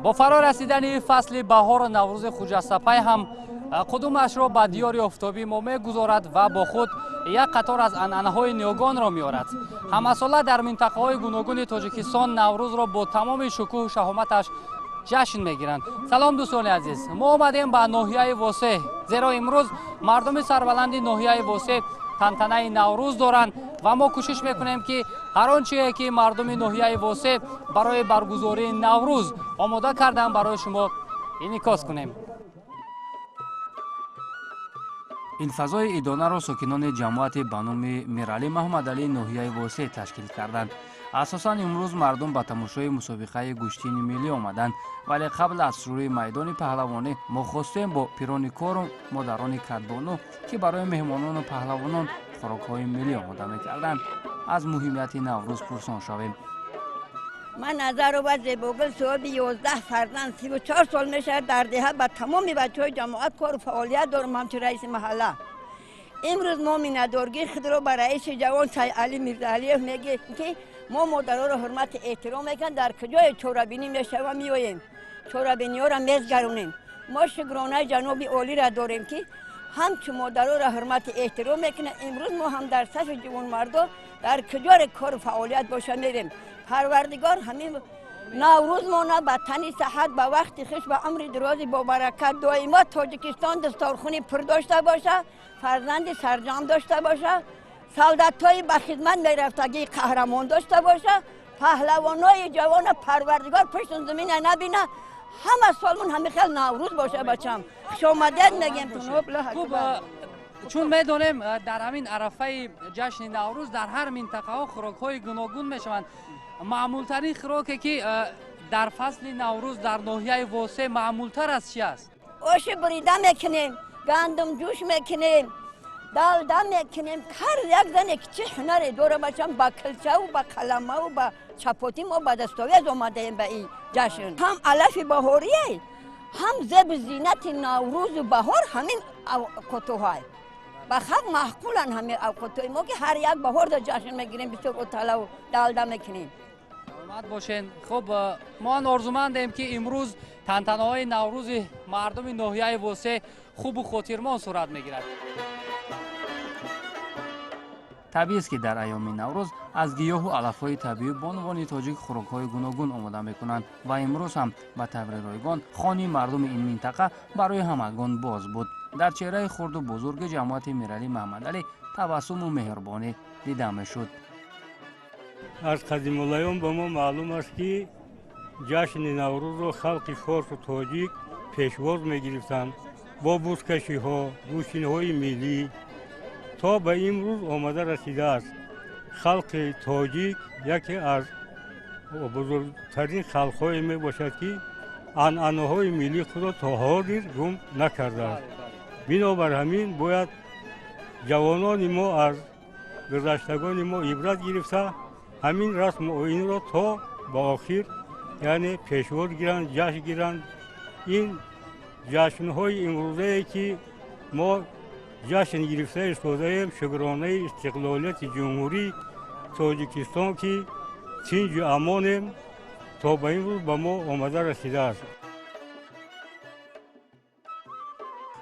Бо фаро расидани фасли баҳору Наврӯзи хуҷастапай ҳам қудумашро ба диёри офтобӣ мо мегузорад ва бо худ як қатор аз анъанаҳои ниёгонро меорад. Ҳамасола дар минтақаҳои гуногуни Тоҷикистон Наврӯзро бо тамоми шукӯҳу шаҳоматаш ҷашн мегиранд. Салом, дӯстони азиз! Мо омадем ба ноҳияи Восеҳ, зеро имрӯз мардуми сарбаланди ноҳияи Восеҳ тантанаи Наврӯз доранд ва мо кӯшиш мекунем, ки ҳар он чие, ки мардуми ноҳияи Восеҳ барои баргузории Наврӯз омода карданд, барои шумо инъикос кунем. Ин фазои идонаро сокинони ҷамоати ба номи Миралӣ Маҳмадалии ноҳияи Восеҳ ташкил карданд. Асосан имрӯз мардум ба тамошои мусобиқаи гӯштини миллӣ омаданд, вале қабл аз шурӯи майдони паҳлавонӣ мо хостем бо пирони кору модарони кадбону, ки барои меҳмонону паҳлавонон хӯрокҳои миллӣ омода мекарданд, аз муҳимияти Наврӯз пурсон шавем. Ман Назарова Зебогул, соҳиби 11 фарзанд, 34 сол мешавад дар деҳа ба тамоми бачаҳои ҷамоат кору фаъолият дорам ҳамчун раиси маҳалла. Имрӯз мо миннатдоргии худро ба раиси ҷавон Сайалӣ Мирзаалиев мегӯем, ки мо модароро ҳурмати эҳтиром мекунем. Дар куҷое чорабинӣ мешава, меоем, чорабиниҳоро мезгаронем. Мо шукронаи ҷаноби олиро дорем, ки ҳамчун модароро ҳурмати эҳтиром мекунем. Имрӯз мо ҳам дар сафи ҷавонмардо дар куҷоре кору фаъолият боша, мерем. Парвардигор ҳамин Наврӯз мона ба тани саҳат, ба вақти хуш, ба умри дурози бобаракат, доимо Тоҷикистон дасторхуни пур дошта боша, фарзанди сарҷам дошта боша, солдатҳои ба хизмат мерафтагии қаҳрамон дошта боша, паҳлавонои ҷавона Парвардигор пуштун замина набина. Ҳама солмон ҳамин хел Наврӯз боша. Бачам, хушомадед мегем. Хуб, чун медонем, дар ҳамин арафаи ҷашни Наврӯз дар ҳар минтақаҳо хӯрокҳои гуногун мешаванд. Маъмултарин хӯроке, ки дар фасли Наврӯз дар ноҳияи Восеъ маъмултар аст, чи аст? Оши бурида мекунем, гандумҷӯш мекунем, далда мекунем. Ҳар як зане ки чӣ ҳунаре дора, бачам, ба килчаву ба қаламаву ба чапотӣ. Мо ба дастовез омадаем ба ин ҷашн. Ҳам алафи баҳорие, ҳам зебу зинати Наврӯзу баҳор ҳамин авқотуҳай ба халқ маъқуланд. Ҳамин авқотҳои мо, ки ҳар як баҳорда ҷашн мегирем, бисёр оталаву далда мекунем. Саломат бошен. Хуб, мо он орзумандем, ки имрӯз тантанаҳои Наврӯзи мардуми ноҳияи Восеъ хубу хотирмон сурат мегирад. Табиист, ки дар айёми Наврӯз аз гиёҳу алафҳои табиӣ бонувони тоҷик хӯрокҳои гуногун омода мекунанд ва имрӯз ҳам ба таври ройгон хони мардуми ин минтақа барои ҳамагон боз буд. Дар чеҳраи хурду бузурги ҷамоати Миралӣ Маҳмадалӣ табассуму меҳрубонӣ дида мешуд. Аз қадимулайём ба мо маълум аст, ки ҷашни Наврӯзро халқи форсу тоҷик пешвоз мегирифтанд бо бузкашиҳо, гӯштинҳои миллӣ. То ба имрӯз омада расидааст. Халқи тоҷик яке аз бузургтарин халқҳое мебошад, ки анъанаҳои миллии худро то ҳозир гум накардааст. Бинобар ҳамин бояд ҷавонони мо аз гузаштагони мо ибрат гирифта, ҳамин расму оинро то ба охир, яъне пешвоз гиранд, ҷашн гиранд. Ин ҷашнҳои имрӯзае, ки мо ҷашн гирифта истодаем, шукронаи истиқлолияти Ҷумҳурии Тоҷикистон, ки тинҷу амонем, то ба имрӯз ба мо омада расидааст.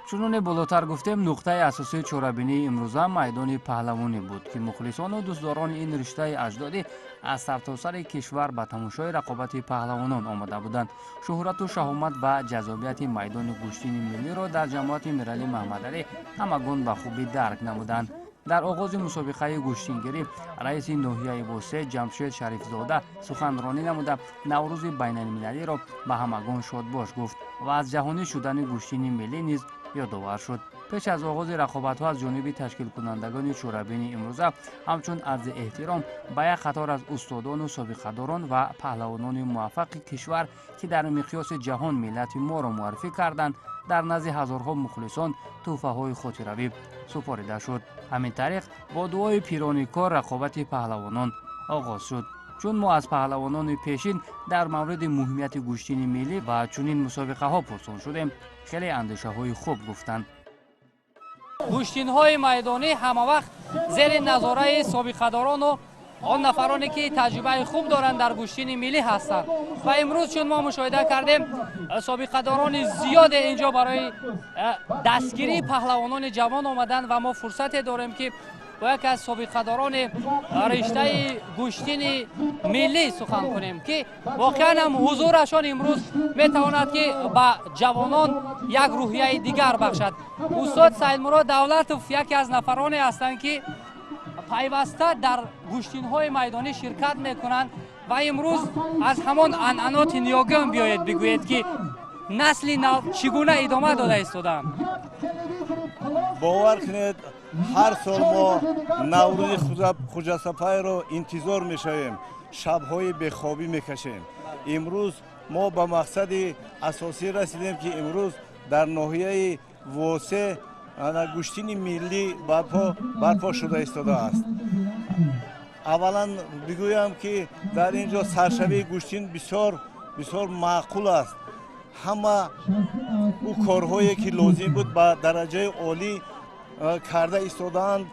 Чуноне болотар гуфтем, нуқтаи асосии чорабинии имрӯза майдони паҳлавонӣ буд, ки мухлисону дӯстдорони ин риштаи аҷдодӣ аз сартосари кишвар ба тамошои рақобати паҳлавонон омода буданд. Шӯҳрату шаҳомат ва ҷаззобияти майдони гӯштини миллиро дар ҷамоати Миралӣ Маҳмадалӣ ҳамагон ба хубӣ дарк намуданд. Дар оғози мусобиқаи гӯштингирӣ раиси ноҳияи Восеъ Ҷамшед Шарифзода суханронӣ намуда, Наврӯзи байналмилалиро ба ҳамагон шодбош гуфт ва аз ҷаҳонӣ шудани гӯштини миллӣ низ ёдовар шуд. Пеш аз оғози рақобатҳо аз ҷониби ташкилкунандагони чорабини имрӯза ҳамчун арзи эҳтиром ба як қатор аз устодону собиқадорон ва паҳлавонони муваффақи кишвар, ки дар миқёси ҷаҳон миллати моро муаррифӣ карданд, дар назди ҳазорҳо мухлисон тӯҳфаҳои хотиравӣ супорида шуд. Ҳамин тариқ, бо дуои пирони кор рақобати паҳлавонон оғоз шуд. Чун мо аз паҳлавонони пешин дар мавриди муҳимияти гӯштини миллӣ ва чунин мусобиқаҳо пурсон шудем, хеле андешаҳои хуб гуфтанд. Гӯштинҳои майдонӣ ҳамавақт зери назораи собиқадорону Он нафароне ки таҷрибаи хуб доранд дар гӯштини миллӣ ҳастанд ва имрӯз чун мо мушоҳида кардем, собиқадорони зиёде инҷо барои дастгирии паҳлавонони ҷавон омаданд ва мо фурсате дорем, ки бо яке аз собиқадорони риштаи гӯштини миллӣ сухан кунем, ки воқеан ҳам ҳузурашон имрӯз метавонад, ки ба ҷавонон як рӯҳияи дигар бахшад. Устод Саидмурод Давлатов яке аз нафароне ҳастанд, ки пайваста дар гӯштинҳои майдонӣ ширкат мекунанд ва имрӯз аз ҳамон анъаноти ниёгон биёед бигӯед, ки насли нав чӣ гуна идома дода истодаанд. Бовар кунед, ҳар сол мо Наврӯзи Хуҷастапайро интизор мешавем, шабҳои бехобӣ мекашем. Имрӯз мо ба мақсади асосӣ расидем, ки имрӯз дар ноҳияи Восе гӯштини миллӣ барпо шуда истодааст. Аввалан бигӯям, ки дар ин ҷо саршавии гӯштин бисёр бисёр маъқул аст. Ҳама ӯ корҳое, ки лозим буд, ба дараҷаи олӣ карда истодаанд.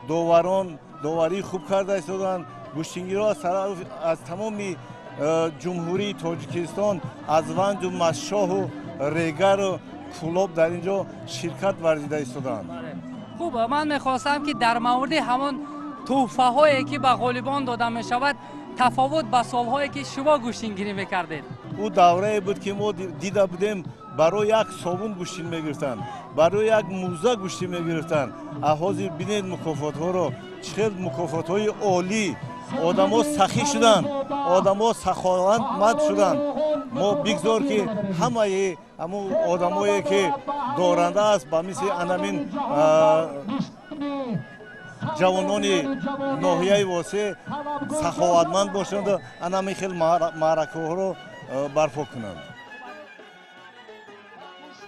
Доварон доварии хуб карда истодаанд. Гӯштингирҳо аз тамоми Ҷумҳурии Тоҷикистон, аз Ванҷу, Мастшоҳу, Регару Кӯлоб дар ин ҷо ширкат варзида истодаанд. Хуб, ман мехостам, ки дар мавриди ҳамон тӯҳфаҳое, ки ба ғолибон дода мешавад, тафовут ба солҳое, ки шумо гӯштингирӣ мекардед. Ӯ даврае буд, ки мо дида будем, барои як собун гӯштин мегирифтанд, барои як мӯза гӯштин мегирифтанд. А ҳозир бинед мукофотҳоро, чӣ хел мукофотҳои олӣ. Одамо сахӣ шуданд, одамо саховатманд шуданд. Мо бигзор, ки ҳамаи ҳамун одамое, ки доранда аст, ба мисли анамин ҷавонони ноҳияи Восе саховатманд бошанду анамин хел маъракаҳоро барпо кунанд.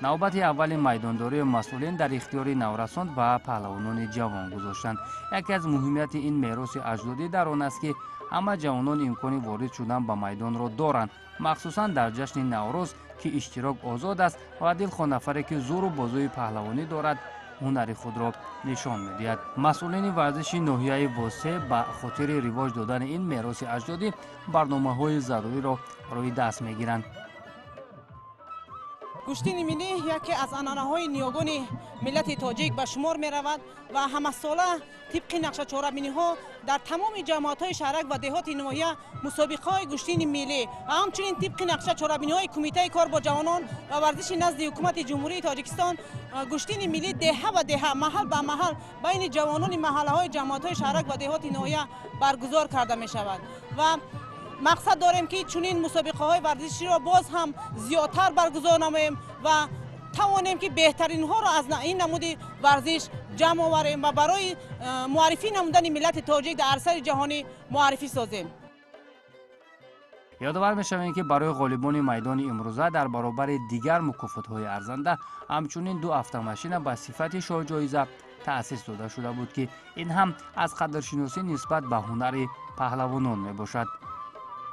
Навбати аввали майдондории масъулин дар ихтиёри наврасон ва паҳлавонони ҷавон гузоштанд. Яке аз муҳимияти ин мероси аҷдодӣ дар он аст, ки ҳама ҷавонон имкони ворид шудан ба майдонро доранд, махсусан дар ҷашни Наврӯз, ки иштирок озод аст ва дилхоҳ нафаре, ки зӯру бозуи паҳлавонӣ дорад, ҳунари худро нишон медиҳад. Масъулини варзиши ноҳияи Восе ба хотири ривоҷ додани ин мероси аҷдодӣ барномаҳои заруриро рӯи даст мегиранд. Гӯштини миллӣ яке аз анъанаҳои ниёгони миллати тоҷик ба шумор меравад ва ҳамасола тибқи нақшачорабиниҳо дар тамоми ҷамоатҳои шаҳрак ва деҳоти ноҳия мусобиқаҳои гӯштини миллӣ ва ҳамчунин тибқи нақшачорабиниҳои Кумитаи кор бо ҷавонон ва варзиши назди Ҳукумати Ҷумҳурии Тоҷикистон гӯштини миллӣ деҳа ба деҳа, маҳал ба маҳал байни ҷавонони маҳаллаҳои ҷамоатҳои шаҳрак ва деҳоти ноҳия баргузор карда мешавад ва мақсад дорем, ки чунин мусобиқаҳои варзиширо боз ҳам зиёдтар баргузор намоем ва тавонем, ки беҳтаринҳоро аз ин намуди варзиш ҷамъ оварем ва барои муаррифӣ намудани миллати тоҷик дар арсаи ҷаҳонӣ муаррифӣ созем. Ёдовар мешавем, ки барои ғолибони майдони имрӯза дар баробари дигар мукофотҳои арзанда ҳамчунин ду автомашина ба сифати шоҳҷоиза таъсис дода шуда буд, ки ин ҳам аз қадршиносӣ нисбат ба ҳунари паҳлавонон мебошад.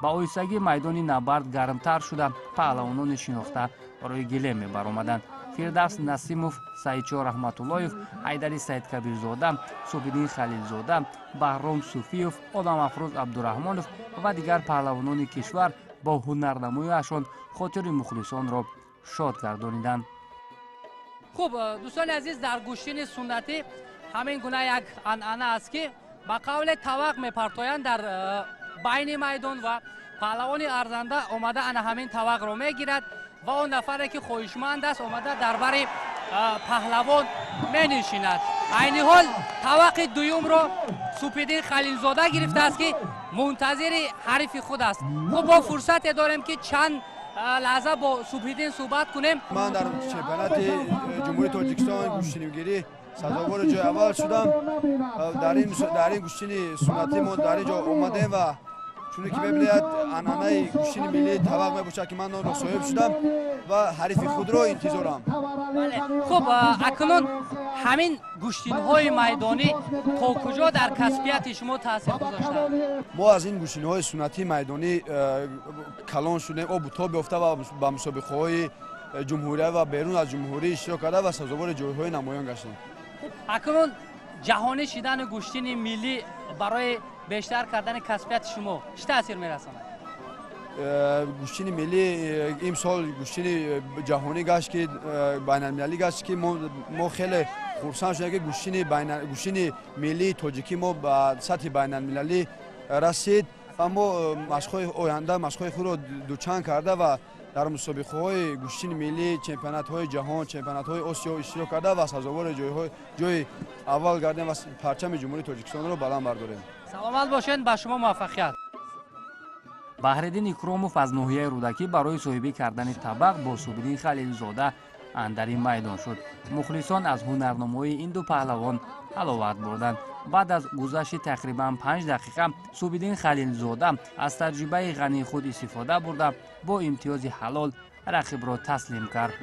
Ба оҳистагӣ майдони набард гармтар шуда, паҳлавонони шинохта рӯи гилем мебаромаданд. Фирдавс Насимов, Саидшоҳ Раҳматуллоев, Ҳайдари Саидкабирзода, Субҳиддин Халилзода, Баҳром Суфиев, Одамафрӯз Абдураҳмонов ва дигар паҳлавонони кишвар бо ҳунарнамоиашон хотири мухлисонро шод гардониданд. Хуб, дӯстони азиз, дар гӯштини суннатӣ ҳамин гуна як анъана аст, ки ба қавле тавақ мепартоянд дар байни майдон ва паҳлавони арзанда омада ана ҳамин тавақро мегирад ва он нафаре, ки хоҳишманд аст, омада дар бари паҳлавон менишинад. Айни ҳол тавақи дуюмро Супиддин Халилзода гирифтааст, ки мунтазири ҳарифи худ аст. Хуб, мо фурсате дорем, ки чанд лаҳза бо Субҳиддин суҳбат кунем. Ман дар чемпионати Ҷумҳурии Тоҷикистон гӯштингирӣ сазовори ҷои аввал шудам. Дар ин гӯштини суннатӣ мо дар ин ҷо омадем ва чуне ки мебинед, анъанаи гӯштини миллӣ тавақ мебошад, ки ман онро соҳиб шудам ва ҳарифи худро интизорам. Хуб, акнун ҳамин гӯштинҳои майдонӣ то куҷо дар касбияти шумо таъсир гузоштанд? Мо аз ин гӯштинҳои суннатии майдонӣ калон шудем, обу тоб ёфта ва ба мусобиқаҳои ҷумҳурия ва берун аз ҷумҳурӣ иштирок карда ва сазовори ҷойҳои намоён гаштем. Акнун ҷаҳонӣ шидани гӯштини миллӣ барои Бештар кардани касбияти шумо чӣ таъсир мерасонад? Гӯштини миллӣ имсол гӯштини ҷаҳонӣ гашт, ки байналмилалӣ гашт, ки мо хеле хурсанд шудем, ки гӯштини миллии тоҷикӣ мо ба сатҳи байналмилалӣ расид ва мо машқҳои оянда машқҳои худро дучанд карда ва дар мусобиқаҳои гӯштини миллӣ, чемпионатҳои ҷаҳон, чемпионатҳои Осиё иштирок карда ва сазовори ҷои аввал гардем ва парчами Ҷумҳурии Тоҷикистонро баланд бардорем. Саломат бошед, ба шумо муваффақият. Баҳриддин Икромов аз ноҳияи Рӯдакӣ барои соҳибӣ кардани табақ бо Субиддин Халилзода андари майдон шуд. Мухлисон аз ҳунарнамоии ин ду паҳлавон ҳаловат бурданд. Баъд аз гузашти тақрибан 5 дақиқа Субиддин Халилзода аз таҷрибаи ғании худ истифода бурда, бо имтиёзи ҳалол рақибро таслим кард.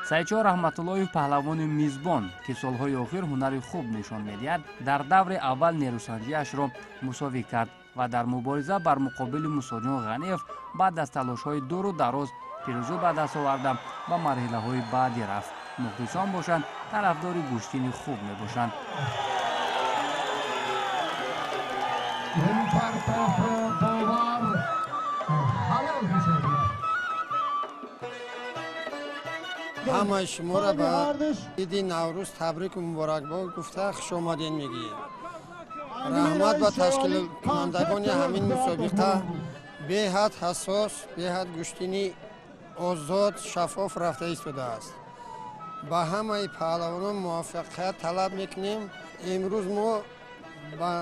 Саидшоҳ Раҳматуллоев, паҳлавони мизбон, ки солҳои охир ҳунари хуб нишон медиҳад, дар даври аввал нерӯсанҷиашро мусовӣ кард ва дар мубориза бар муқобили Мусоҷон Ғаниев баъд аз талошҳои дуру дароз пирӯзӣ ба даст оварда, ба марҳилаҳои баъдӣ рафт. Мухлисон бошанд, тарафдори гӯштини хуб мебошанд. Ҳамаи шуморо ба иди Наврӯз табрику муборакбод гуфта, хушомадед мегӯем. Раҳмат ба ташкилкунандагони ҳамин мусобиқа. Беҳад ҳассос, беҳад гӯштини озод, шаффоф рафта истодааст. Ба ҳамаи паҳлавонон муваффақият талаб мекунем. Имрӯз мо ба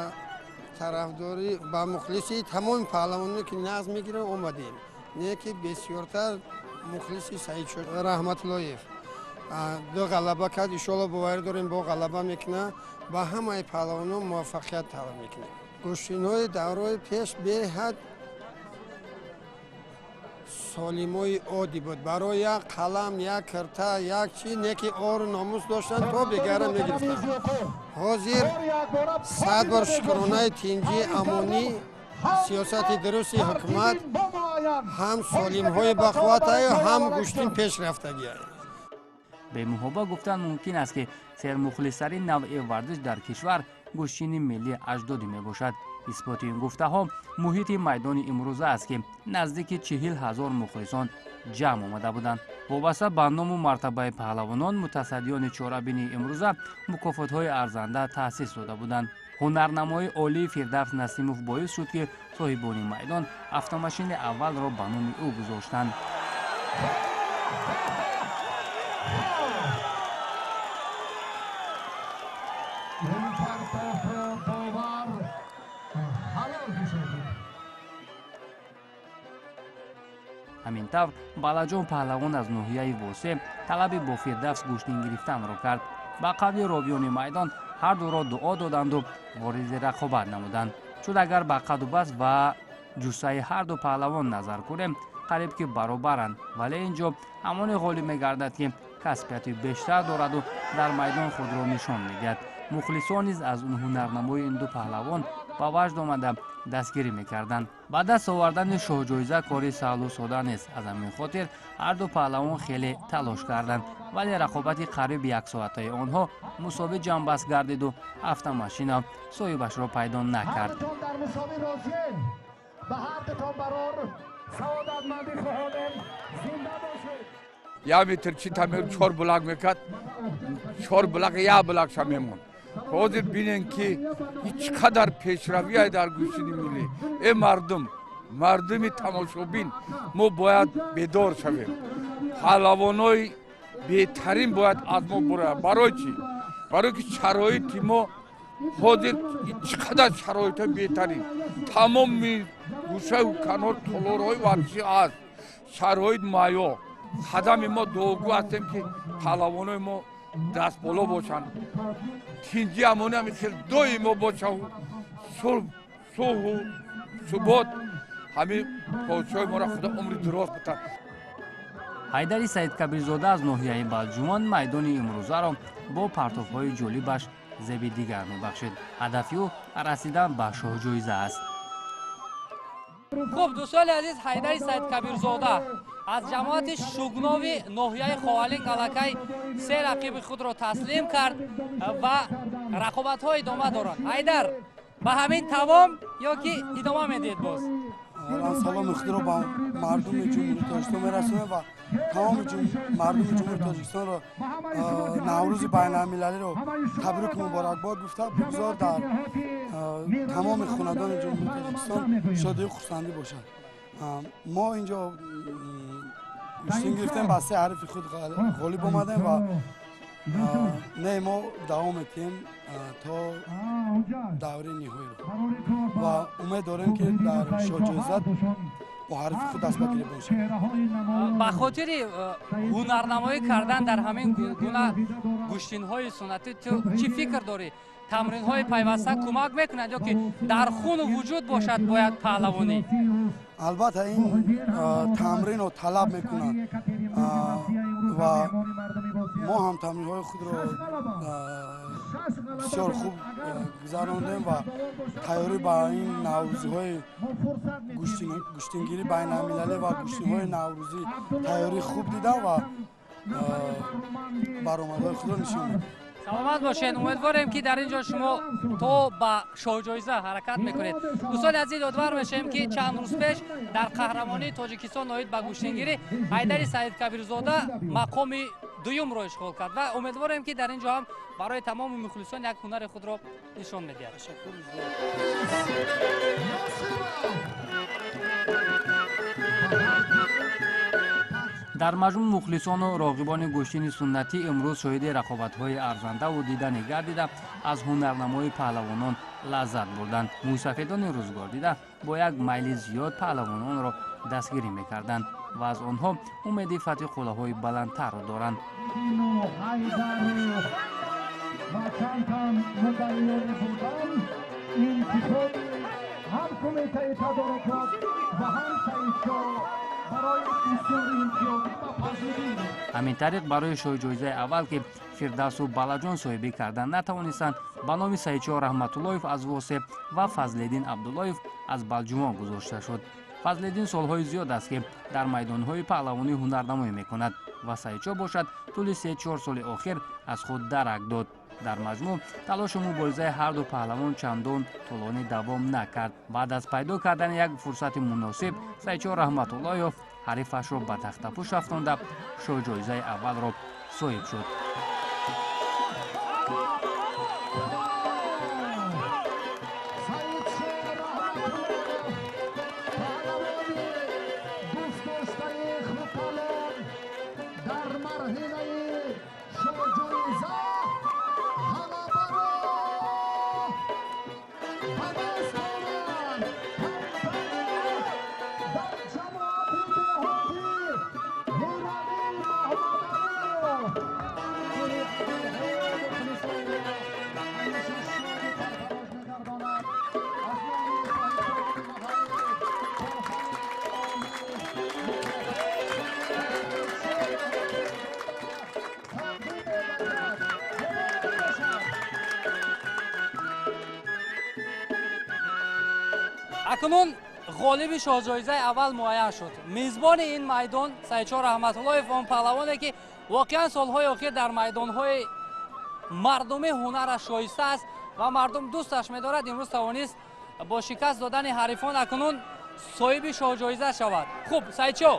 тарафдорӣ, ба мухлиси тамоми паҳлавононе, ки нағз мегиранд, омадем, не ки бисёртар мухлиси Саидшоҳ Раҳматуллоев. Ду ғалаба кард, иншоалло боварӣ дорем, бо ғалаба мекунад. Ба ҳамаи паҳлавонон муваффақият талаб мекунем. Гӯштинҳои давраи пеш беҳад солимои оддӣ буд. Барои як қалам, як кирта, як чи не ки ору номус доштанд, то бегара мегирифтанд. Ҳозир 100 бор шукронаи тинҷӣ, амонӣ, сиёсати дурусти ҳукумат, ҳам солимҳои бахувватаю, ҳам гӯштин пешрафтагиай. Бемуҳоба гуфтан мумкин аст, ки сермухлистарин навъи варзиш дар кишвар гӯштини миллии аҷдодӣ мебошад. Исботи ин гуфтаҳо муҳити майдони имрӯза аст, ки наздики 40 000 мухлисон ҷамъ омада буданд. Вобаста ба ному мартабаи паҳлавонон, мутасаддиёни чорабинии имрӯза мукофотҳои арзанда таъсис дода буданд. Ҳунарнамоии олии Фирдавс Насимов боис шуд, ки соҳибони майдон автомашини аввалро ба номи ӯ гузоштанд. Ҳамин тавр Балаҷон паҳлавон аз ноҳияи Восе талаби бо Фирдавс гӯштин гирифтанро кард. Ба қавли ровиёни майдон, ҳар дуро дуо доданду вориди рақобат намуданд. Чун агар ба қадубаст ва ҷуссаи ҳар ду паҳлавон назар кунем, қариб ки баробаранд, вале ин ҷо ҳамоне ғолиб мегардад, ки касбияти бештар дораду дар майдон худро нишон медиҳад. Мухлисон низ аз ҳунарнамои ин ду паҳлавон ба ваҷд омада дастгирӣ мекарданд. Ба даст овардани шоҳҷоиза кори саҳлу сода нест. Аз ҳамин хотир ҳар ду паҳлавон хеле талош карданд, вале рақобати қариб яксоатаи онҳо мусовӣ ҷамъбаст гардиду автомашина соҳибашро пайдо накард. Як метр чи тамер чор булак мекард, чор булак як булакша мемонд. Ҳозир бинен, ки чӣ қадар пешравие дар гӯштини миллӣ. Э мардум, мардуми тамошобин, мо бояд бедор шавем. Паҳлавонои беҳтарин бояд аз мо бурояд. Барои чӣ? Барои ки шароити мо ҳозир чӣ қадар шароитҳои беҳтарин, тамоми гӯшаю канор толорҳои варзишӣ ҳаст, шароит муҳайё. Қадами мо дуогӯ ҳастем, ки паҳлавонои мо дастболо бошанд, тинҷи амони ҳами хел доимо бошаву сулҳу субот. Ҳамин подшоҳи моро Худо умри дуроз битад. Ҳайдари Саидкабирзода аз ноҳияи Балҷувон майдони имрӯзаро бо партовҳои ҷолибаш зеби дигар мебахшид. Ҳадафи ӯ расидан ба шоҳҷоиза аст. Хуб, дӯстони азиз, Ҳайдари Саидкабирзода аз ҷамоати Шугнови ноҳияи Ховалинг аллакай се рақиби худро таслим кард ва рақобатҳо идома доранд. Ҳайдар, ба ҳамин тамом ё ки идома медиҳед боз? Аввалан саломи худро ба мардуми Ҷумҳурии Тоҷикистон мерасонем ва тамоми мардуми Ҷумҳурии Тоҷикистонро Наврӯзи байналмилалиро табрику муборакбод гуфта, бигзор дар тамоми хонадони Ҷумҳурии Тоҷикистон шодию хурсандӣ бошад. Мо инҷо гӯштин гирифтем, ба се ҳарифи худ ғолиб омадем ва не, мо давом метиҳем то даври ниҳоиро ва умед дорем, ки дар шоҳҷоиза бо ҳарифи худ даст ба гиребон шавем. Ба хотири ҳунарнамоӣ кардан дар ҳамин гуна гӯштинҳои суннатӣ ту чӣ фикр дорӣ? Тамринҳои пайваста кӯмак мекунад ё ки дар хуну вуҷуд бошад бояд паҳлавонӣ? Албатта, ин тамринро талаб мекунад ва мо ҳам тамринҳои худро бисёр хуб гузарондем ва тайёрӣ ба ин наврӯзиҳои гӯштингирӣ байналмилалӣ ва гӯштинҳои наврӯзӣ тайёрӣ хуб дидам ва баромадҳои худро нишон медиҳем. Саломат бошед. Умедворем, ки дар ин ҷо шумо то ба шоҳҷоиза ҳаракат мекунед. Дӯстони азиз, ёдвар мешавем, ки чанд рӯз пеш дар қаҳрамонии Тоҷикистон оид ба гӯштингирӣ Ҳайдари Саидкабирзода мақоми дуюмро ишғол кард ва умедворем, ки дар ин ҷо ҳам барои тамоми мухлисон як ҳунари худро нишон медиҳад. Дар маҷмӯъ, мухлисону роғибони гӯштини суннатӣ имрӯз шоҳиди рақобатҳои арзандаву диданӣ гардида, аз ҳунарнамои паҳлавонон лаззат бурданд. Мӯйсафедони рӯзгор дида бо як майли зиёд паҳлавононро дастгирӣ мекарданд ва аз онҳо умеди фатҳи қуллаҳои баландтарро доранд. Ҳам кумитаи тадорукот ва ҳам Саидшоҳ барои бисёри имтиёзӣ ба Фазлиддин. Ҳамин тариқ, барои шоҳҷоизаи аввал, ки Фирдавсу Балаҷон соҳибӣ кардан натавонистанд, ба номи Саидшоҳ Раҳматуллоев аз Восеб ва Фазлиддин Абдуллоев аз Балҷувон гузошта шуд. Фазлиддин солҳои зиёд аст, ки дар майдонҳои паҳлавонӣ ҳунарнамоӣ мекунад ва Саидшоҳ бошад, тӯли 3-4 соли охир аз худ дарак дод. Дар маҷмӯъ, талошу муборизаи ҳарду паҳлавон чандон тӯлонӣ давом накард. Баъд аз пайдо кардани як фурсати муносиб, Саидшоҳ Раҳматуллоев ҳарифашро ба тахтапӯш афтонда, шоҳҷоизаи аввалро соҳиб шуд. Акнун ғолиби шоҳҷоизаи аввал муайян шуд. Мизбони ин майдон Саидшоҳ Раҳматуллоев, он паҳлавоне, ки воқеан солҳои охир дар майдонҳои мардумӣ ҳунараш шоиста аст ва мардум дӯсташ медорад, имрӯз тавонист бо шикаст додани ҳарифон акнун соҳиби шоҳҷоиза шавад. Хуб, Саидшоҳ,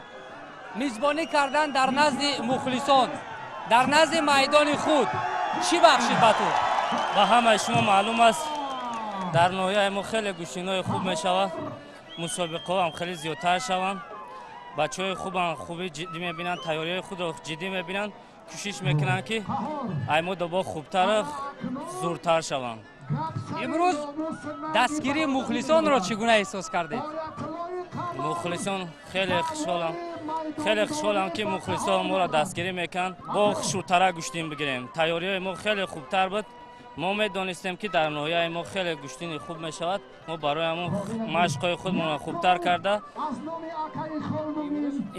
мизбонӣ кардан дар назди мухлисон, дар назди майдони худ чӣ бахшид ба ту? Ба ҳамаи шумо маълум аст, дар ноҳияи мо хеле гӯштинҳои хуб мешавад, мусобиқаҳо ҳам хеле зиёдтар шаванд. Бачаҳои хубам хуби ҷиддӣ мебинанд, тайёриҳои худро ҷиддӣ мебинанд, кӯшиш мекунанд, ки ай мо добо хубтару зуртар шаванд. Имрӯз дастгирии мухлисонро чӣ гуна эҳсос кардед? Мухлисон хеле хушҳолам, хеле хушҳолам, ки мухлисон моро дастгирӣ мекунанд. Бо хушрӯтара гӯштин бигирем. Тайёриҳои мо хеле хубтар буд. Мо медонистем, ки дар ноҳияи мо хеле гӯштини хуб мешавад. Мо барои ҳамон машқҳои худмонро хубтар карда,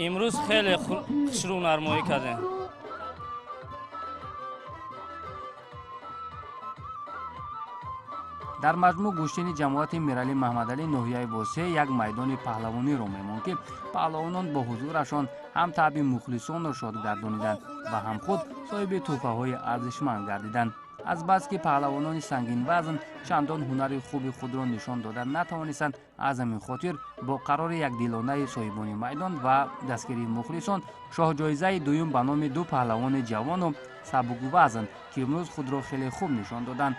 имрӯз хеле хушрӯ нармоӣ кардем. Дар маҷмӯъ гӯштини ҷамоати Миралӣ Маҳмадалӣ ноҳияи Восеъ як майдони паҳлавониро мемонд, ки паҳлавонон бо ҳузурашон ҳам таъби мухлисонро шод гардониданд ва ҳам худ соҳиби тӯҳфаҳои арзишманд гардиданд. Азбаски паҳлавонони сангинвазн чандон ҳунари хуби худро нишон дода натавонистанд, аз ҳамин хотир бо қарори якдилонаи соҳибони майдон ва дастгирии мухлисон шоҳҷоизаи дуюм ба номи ду паҳлавони ҷавону сабуквазн, ки имрӯз худро хеле хуб нишон доданд,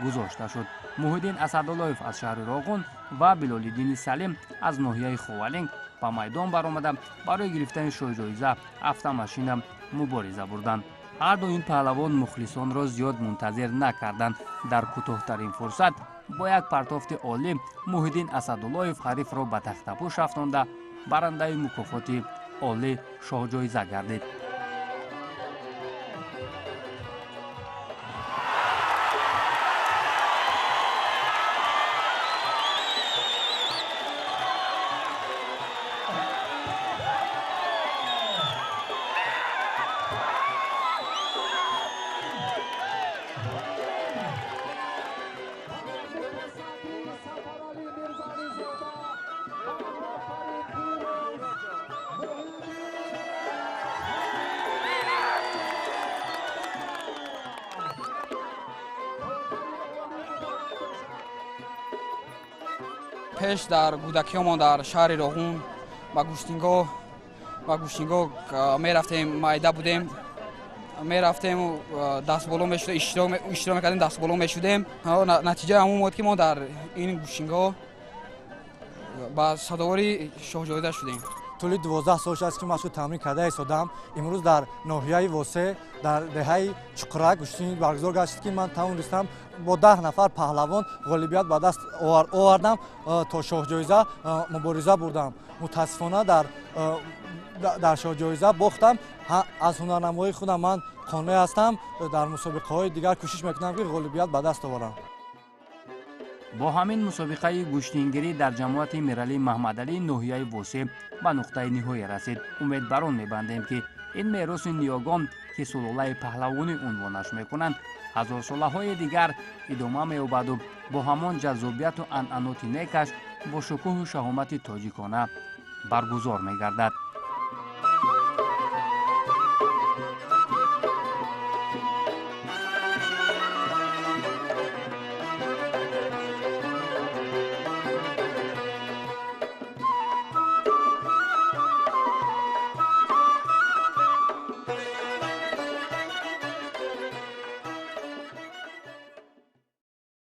гузошта шуд. Муҳиддин Асадуллоев аз шаҳри Роғун ва Билолиддини Салим аз ноҳияи Ховалинг ба майдон баромада барои гирифтани шоҳҷоиза автомашина мубориза бурданд. Ҳар ду ин паҳлавон мухлисонро зиёд мунтазир накарданд. Дар кӯтоҳтарин фурсат бо як партофти олӣ Муҳиддин Асадуллоев ҳарифро ба тахтапӯш афтонда барандаи мукофоти олӣ шоҳҷоиза гардид. Пеш дар кӯдакиёмон дар шаҳри Роғун ба гӯштингоҳ мерафтем, майда будем, мерафтему дастболо мешудем, иштирок мекардем, дастболо мешудем. Натиҷаи ҳамон буд, ки мо дар ин гӯштингоҳ ба садовори шоҳҷоиза шудем. Тӯли 12 сол аст, ки машқу тамрин карда истодам. Имрӯз дар ноҳияи Восеъ дар деҳаи Чуқурак гӯштин баргузор гашт, ки ман тавонистам бо 10 нафар паҳлавон ғолибият ба даст овардам, то шоҳҷоиза мубориза бурдам. Мутаассифона дар шоҳҷоиза бохтам. Аз ҳунарнамоии худам ман қонеъ ҳастам. Дар мусобиқаҳои дигар кӯшиш мекунам, ки ғолибият ба даст оварам. Бо ҳамин мусобиқаи гӯштингирӣ дар ҷамоати Миралӣ Маҳмадалӣ ноҳияи Восеъ ба нуқтаи ниҳоя расид. Умед бар он мебандем, ки ин мероси ниёгон, ки сулолаи паҳлавонӣ унвонаш мекунанд, ҳазорсолаҳои дигар идома меёбаду бо ҳамон ҷаззобияту анъаноти некаш бо шукӯҳу шаҳомати тоҷикона баргузор мегардад.